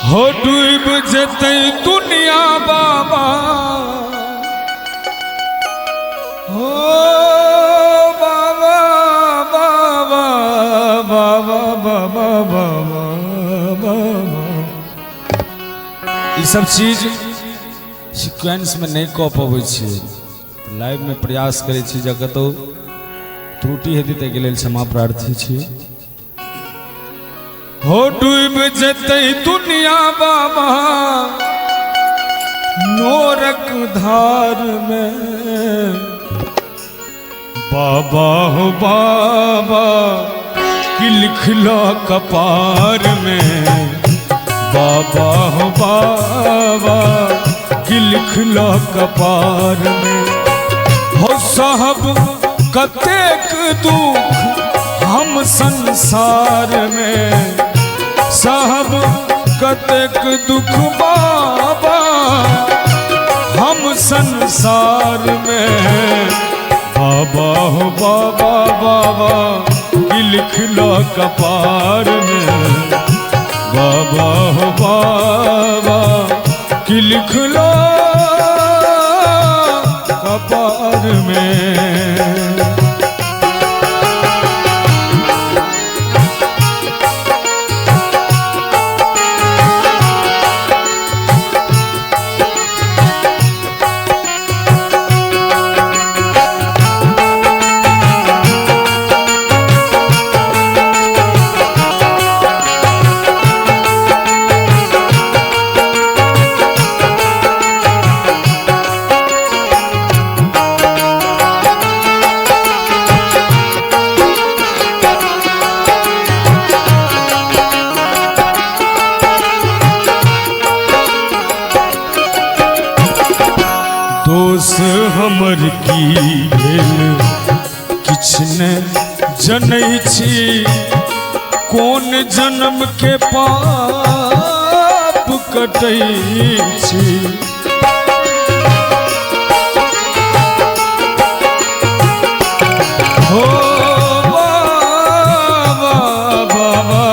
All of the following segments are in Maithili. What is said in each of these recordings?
हो डूब जेतै दुनिया बाबा, हो बाबा बाबा बाबा बाबा बाबा बाबा। ई सब चीज सीक्वेंस में नहीं कऽ पबै छियै, लाइव में प्रयास करै छी। जे कतहु त्रुटि हेतै ताहिके लेल क्षमा प्रार्थी छी। हो डूब जेतै दुनिया बाबा नोरक धार में, बाबा हो बाबा कि लिखलो कपार में, बाबा हो बाबा कि लिखलो कपार में। हो साहब कतेक दुख हम संसार में, साहब कतेक दुख बाबा हम संसार में, बाबा हो बाबा बाबा कि लिखलो कपार में, बाबा हो बाबा कि लिखलो कपार में। दोष हमर की भेल किछु ने जनै छी, कोन जन्म के पाप कटै छी। हो बाबा बाबा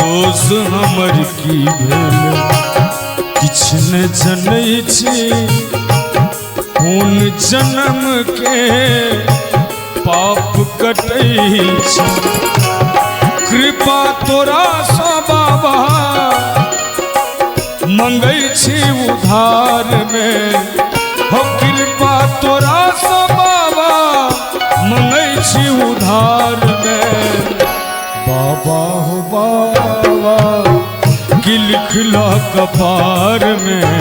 दोष हमर की भेल किछु ने जनै छी, कोन जन्म के पाप कटै छी। कृपा तोरा सँ बाबा मंगै छी उधार में, हो कृपा तोरा सँ बाबा मंगै छी उधार में, बाबा हो बाबा कि लिखलो कपार में,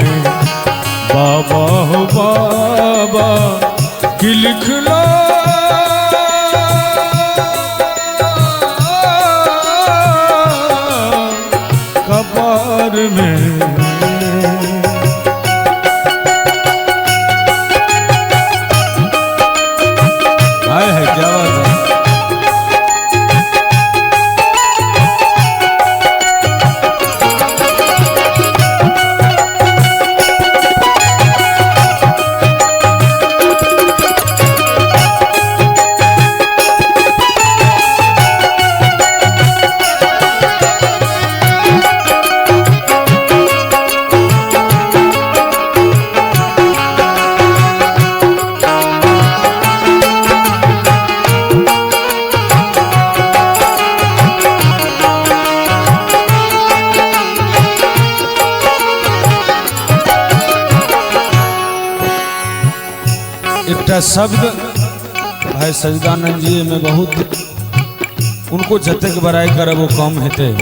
बाबा हो बाबा कि लिखलो कपार में। हाय है क्या बात है। एकटा शब्द भाई सजदानंद जी में बहुत उनको जतेक बड़ाई करब वो कम हेतै,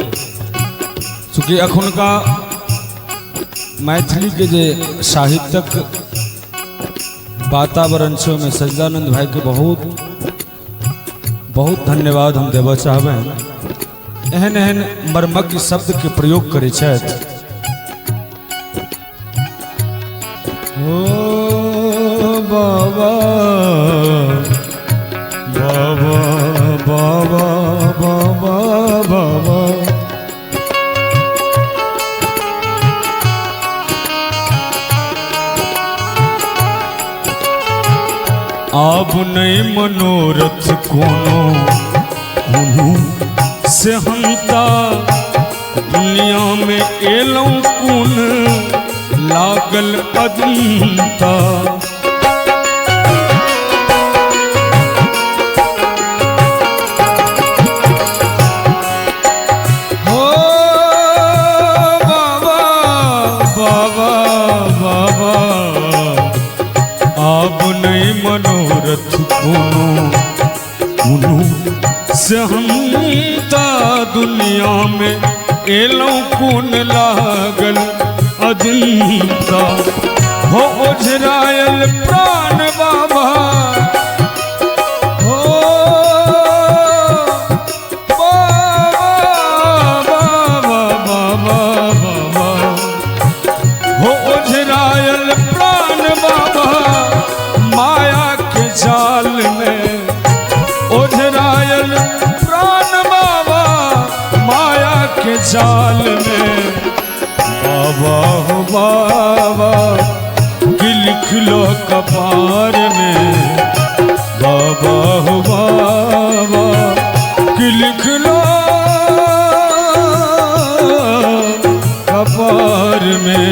चूँकि अखुनका मैथिली के जे साहित्यक वातावरण छै ओहिमे सजदानंद भाई के बहुत बहुत धन्यवाद हम देबऽ चाहबै। एहन एहन मर्मज्ञ शब्द के प्रयोग करै छथि। ओ बाबा बाबा बाबा बाबा बाबा आब नहीं मनोरथ कोनो कोनो से हमता दुनिया दुनिया में एलहुँ कोन लागल अजंता। हो बाबा बाबा बाबा आब नहीं मनोरथ कोनो कोनो से हम ता दुनिया में एलहुँ कोन लागल अजंता। हो ओझरायल प्राण बाबा हो बाबा बाबा बाबा बाबा हो ओझरायल प्राण बाबा माया के जाल में, ओझरायल प्राण बाबा माया के जाल में। बाबा हो बाबा कि लिख लो कपार में, बाबा हो बाबा कि लिख लो कपार में।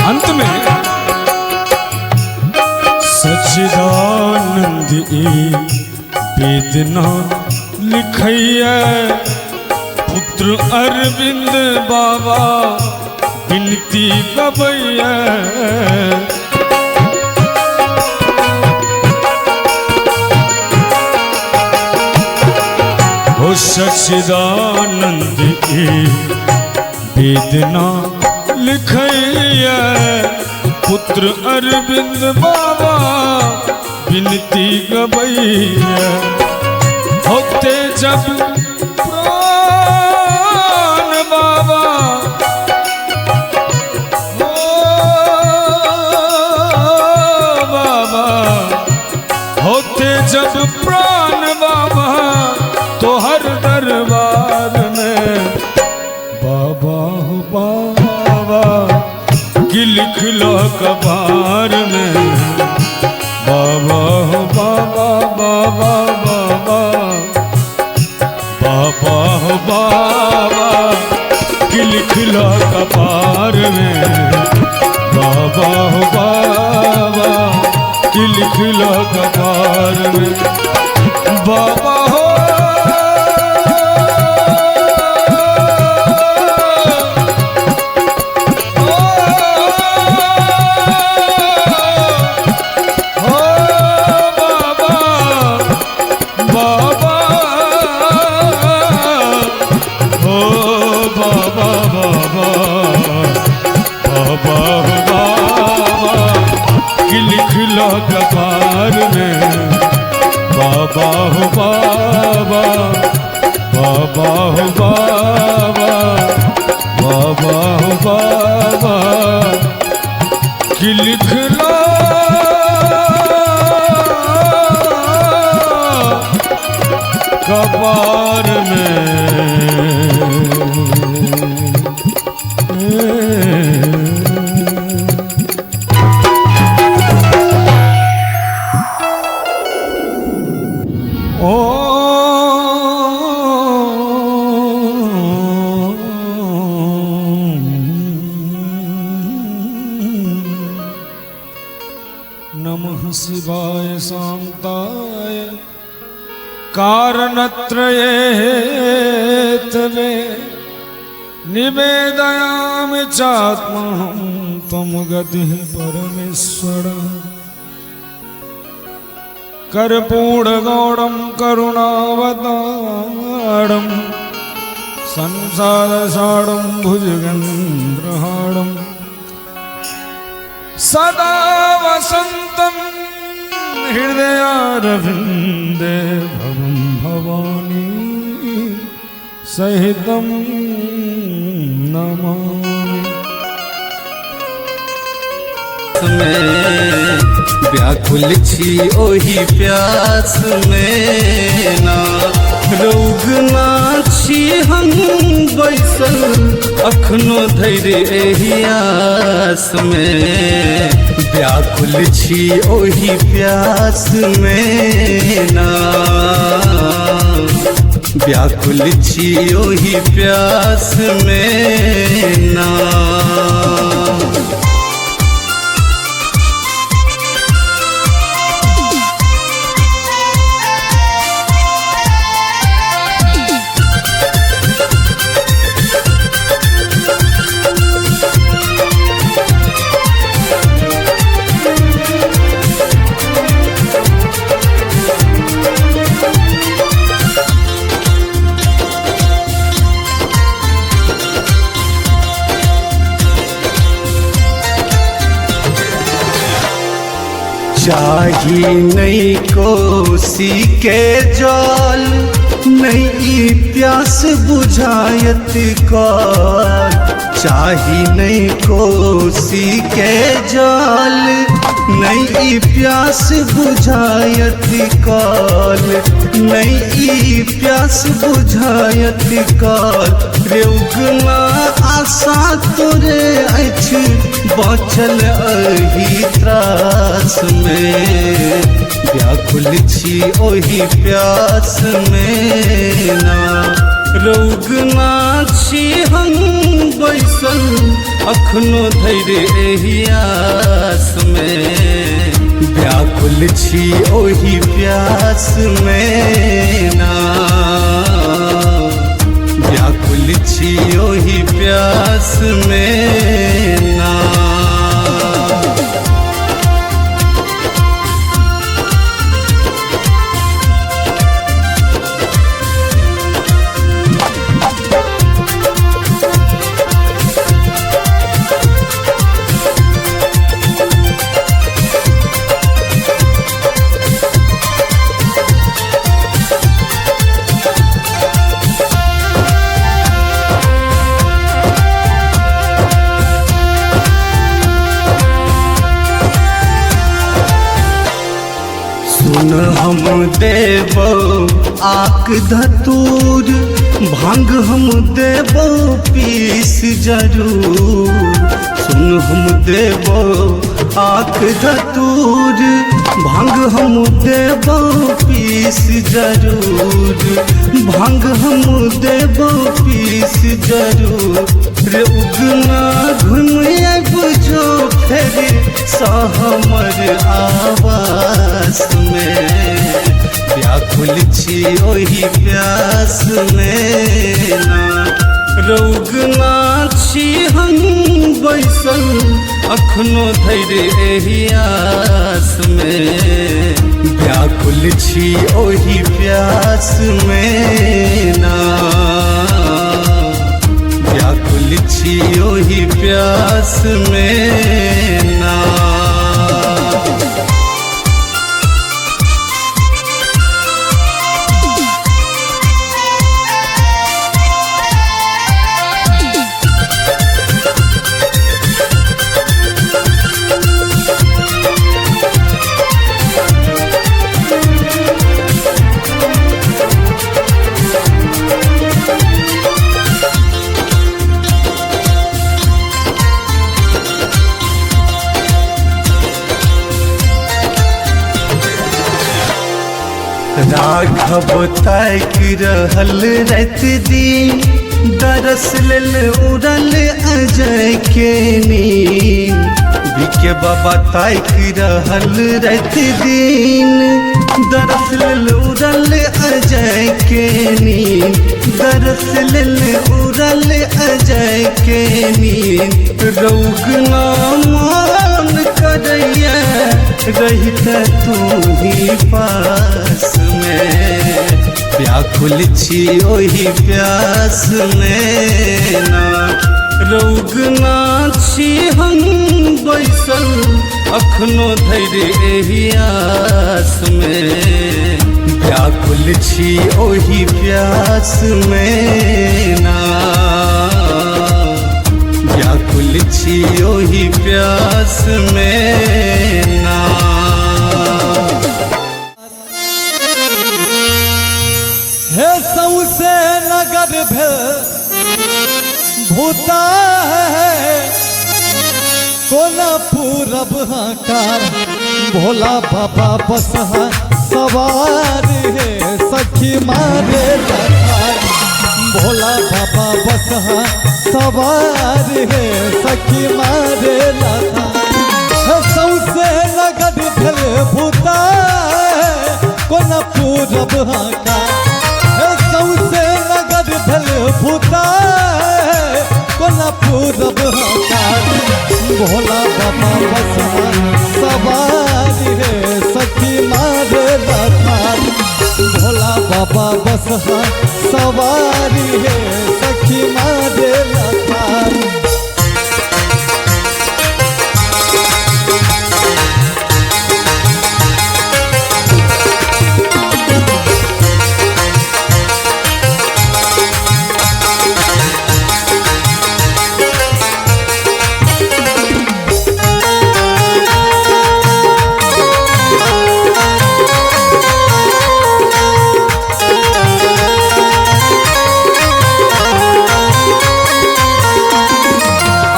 अंत में सच्चिदानंद ई वेदना लिखैया पुत्र अरविंद बाबा विनती गबैया। हो सच्चिदानंद ई वेदना लिखैया पुत्र अरविंद बाबा विनती गबैया। होते जब प्राण बाबा हो बाबा होते जब प्राण बाबा तो हर दरबार में। बाबा हो बाबा कि लिख लो कपार में, बाबा हो बाबा बाबा बाबा बाबा हो बाबा कि लिख लो कपार में, बाबा हो बाबा कि लिख लो कपार में। बाबा हो बाबा हो बाबा बाबा बाबा बाबा कि लिख लो कपार में, बाबा हो बाबा बाबा हो बाबा बाबा हो बाबा कि लिख लो कपार में। ओ नमः शिवाय शांताय कारणत्रये तवे निवेदयामि चात्महं त्वं गतिः परमेश्वर। कर्पूरगौरं करुणावतारं संसारसारं भुजगेन्द्रहारं सदा वसन्तं हृदयारविन्दे भवं भवानी सहितं नमामि। में व्याकुल छी ओहि प्यास में ना, रौगना छी हम बैसल अखनो धरि एहि आस में, व्याकुल छी ओहि प्यास में ना, व्याकुल छी ओहि प्यास में ना। चाही नहीं कोसी के जल, नहीं प्यास बुझायत कल, चाही नहीं कोसी के जल, नहीं प्यास बुझायत कल, नहीं प्यास बुझायत कल। रे उगना आशा तोरे अछि बचल एहि त्रास में, व्याकुल छी ओहि प्यास में ना, रौगना छी हम बैसल अखनो धरि एहि आस में, व्याकुल छी ओहि प्यास में ना, व्याकुल छी ओहि प्यास में ना। सुन हम देबो आक धतूर, भांग हम देबो पीस जरूर, सुन हम देबो आक धतूर, भांग हम देबो पीस जरूर, भांग हम देबो पीस जरूर। रे उगना घुम जो फेर सहमर आवास में, व्याकुल छी ओहि प्यास में ना, रौगना छी हम बैसल अखनो धरि एहि आस में, व्याकुल छी ओहि प्यास में ना, व्याकुल छी ओहि प्यास में ना। राघव ताकि रहल राति दिन, दरस लेल उड़ल अजय के नींद, बिके बाबा ताकि रहल राति दिन, दरस लेल उड़ल अजय के नींद, दरस लेल उड़ल अजय के नींद। रौगना मान करैया रहित तू ही पास में, व्याकुल छी ओहि प्यास में ना, रौगना छी हम बैसल अखनो धरि एहि आस में, व्याकुल छी ओहि प्यास में ना, व्याकुल छी ओहि प्यास में ना। हे सौसे नगर भेल भूता है, कोना पूरब हकार भोला बाबा बसहा सवार है, सखी मारे लखार भोला बाबा बसहा सवार है, सखी मारे लखार। हे सौसे नगर भेल भूता है, कोना पूरब हकार, हे सौसे नगर भेल भूता है, कोना पूरब हकार भोला बाबा बसहा सवार है, सखी मारे लखार भोला बाबा बसहा सवार है, सखी मारे लखार।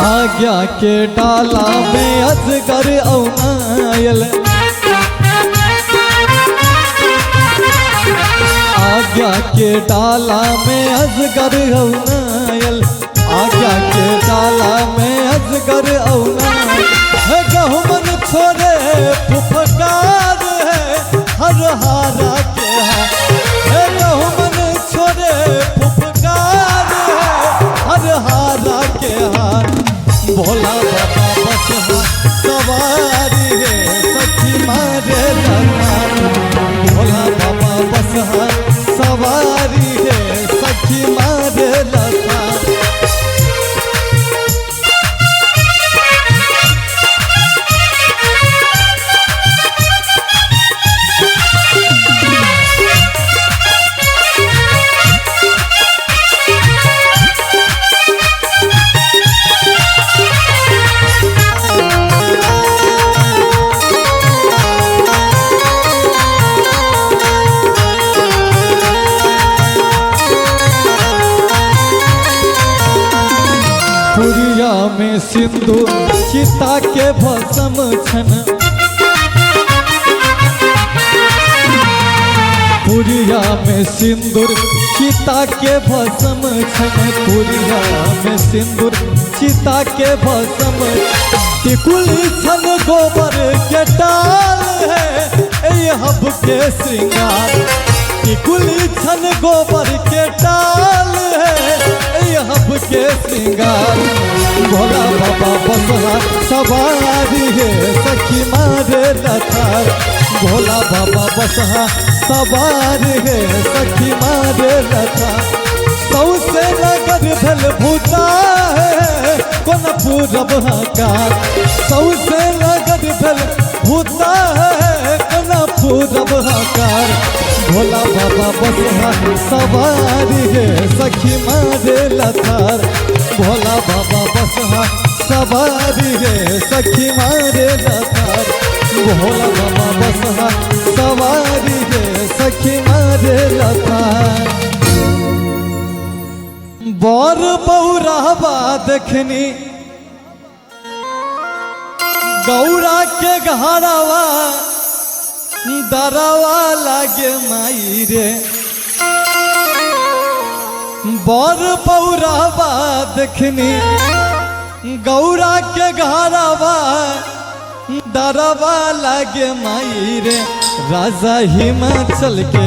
आज्ञा के डाला में अजगर औनायल, आज्ञा के डाला में अजगर औनायल, आज्ञा के डाला में अजगर औनायल। गहुमन छोड़े फुफकार है, हर हारा के हार, गहुमन छोड़े फुफकार है, हर हारा के हार भोला बाबा बसहा सवारी है, सखी मारे लखार भोला बाबा बसहा सवारी है, सखी मारे लखार। पुरिया में सिंधु चिता के भस्म छन, पुरिया में सिंदूर चिता के भस्म छन, पुरिया में सिंदूर चिता के भस्म, टिकुल छन गोबर के टाल है, ए हब के श्रृंगार, टिकुल छन गोबर के टाल है, ए हब के श्रृंगार भोला बाबा बसहा सवारी है, सखी मारे लखार भोला बाबा बसहा सवार है, सखी मारे लखार। सौसे नगर भेल भूता है, कोन पूरब हकार, सौसे नगर भेल भूता है, कोन पूरब हकार भोला बाबा बसहा सवारी है, सखी मारे लखार भोला बाबा बसहा सवारी है, सखी मारे लखार भोला बाबा बसहा सवारी है, सखी मारे लखार। बर बौराबा देखनी गौरा के घरवा दरवा लागे माई रे, बर बौराबा देखनी गौरा के घरवा दरवा लागे माई रे, राजा हिमाचल के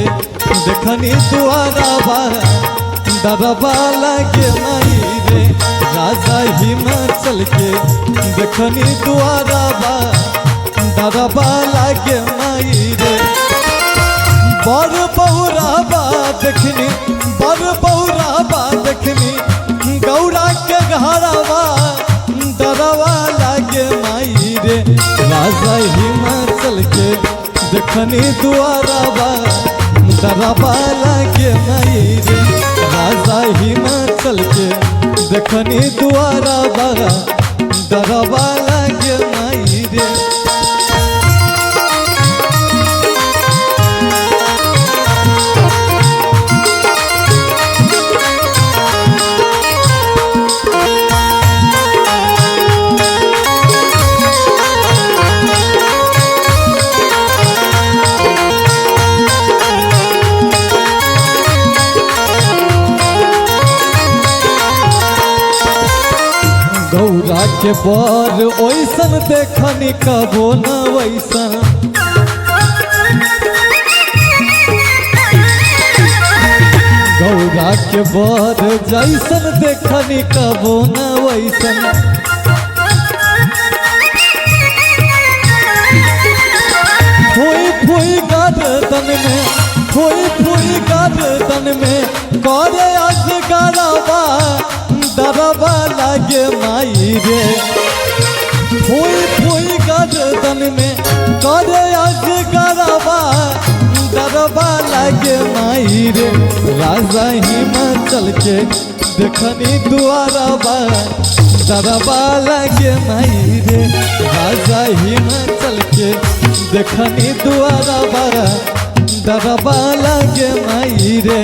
देखनी दुआरवा दरवा लागे माई रे, राजा हिमाचल के देखनी दुआरवा दरवा लागे माई रे। बर बौराबा देखनी, बर बौराबा देखनी गौरा के घरवा दरवा लागे माई रे, राजा राजा हिमाचल के देखनी दुआराबा दरबा लागे माई रे। राजा हिमाचल के देखनी दुआराबा दरबा लागे माई रे। गौरा के बर ओइसन देखनी कबो न वैसन, गौरा के बर जैसन देखनी कबो न वैसन। फूई फूई गर्दन में, फूई फूई गर्दन में करे आज गरबा दरबा लागे माई रे। फूई फूई गर्दन में करे आज गरबा दरबा लागे माई रे। राजा हिमाचल के देखनी दुआरबा दरबा लागे माई रे। राजा हिमाचल के देखनी दुआरबा दरबा लागे माई रे।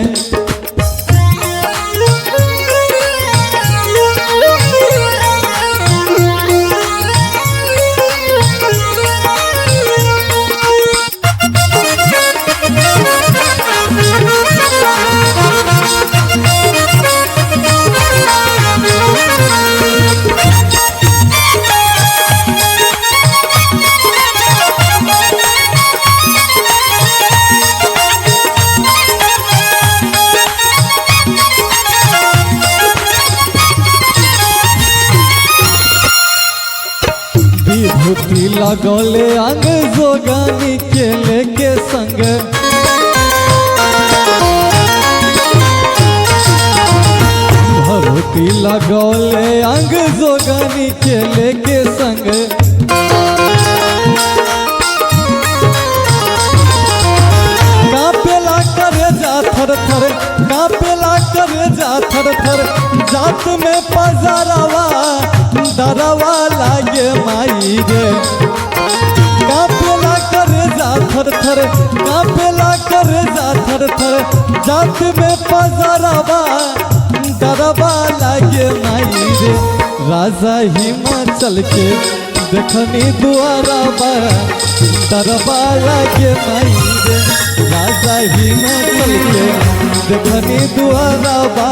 विभूति लगौले अंग जोगानी के लेके संग, भभूति लगौले अंग जोगानी के लेके संग। कापेला करे जा थर थर, कापेला करे जा थर थर जात में पजरवा दरवा लागे माई रे। कापेला करे जा थर थर, कापेला करे जा थर थर जात में पजरवा दरवा लागे माई रे। राजा हिमाचल के देखनी दुआरबा दरबा लागे माई रे। राजा हिमाचल के देखनी दुआरबा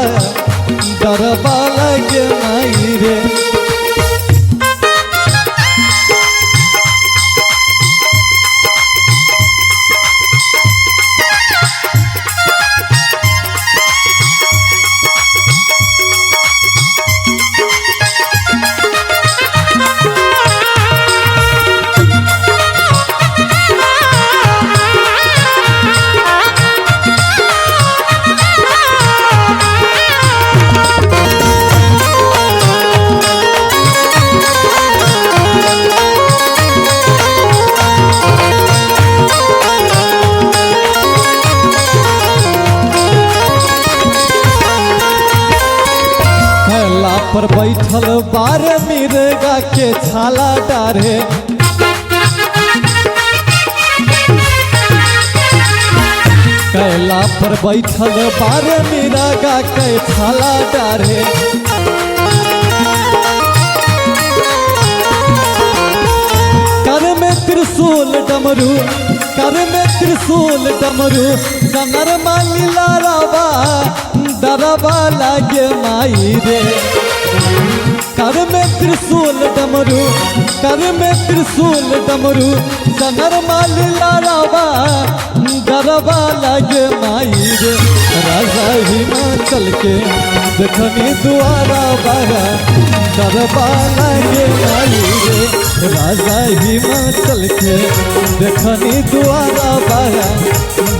दरबा लागे माई रे। पर बैठल बार मिर्गा के छाला डारे, कैला पर बैठल बार मिर्गा के छाला डारे। कर में त्रिशूल डमरू, कर में त्रिशूल डमरू जनर माली लाराबा दरबा लागे माई रे। कर में त्रिशूल डमरू, कर में त्रिशूल डमरू जनर माली लाराबा दरबा लागे माई रे। राजा हिमाचल के देखनी दुआरबा दरबा लागे माई रे। राजा हिमाचल के देखनी दुआरबा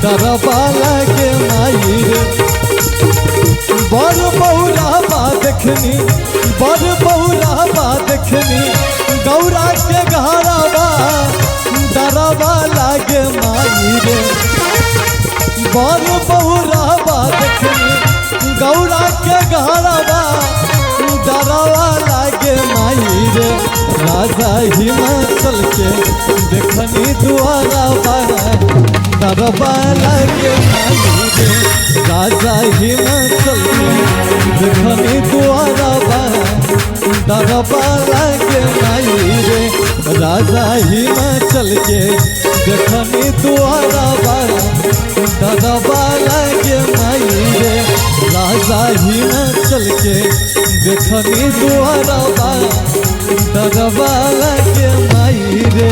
दरबा लागे माई रे। बर बहुरा देखनी, बर बहुरा देखनी गौरा के घरवा बर बहुरावा देखनी गौरा के घरवा डरवा लागे माई रे राजा हिमाचल के देखनी दुआरवा डरवा लागे माई रे राजा हिमाचल के देखनी दुआरवा डरवा लागे माई रे राजा हिमाचल के देखनी दुआरवा डरवा लागे माई रे राजा हिमाचल के देखनी दुआरवा डरवा लागे माई रे।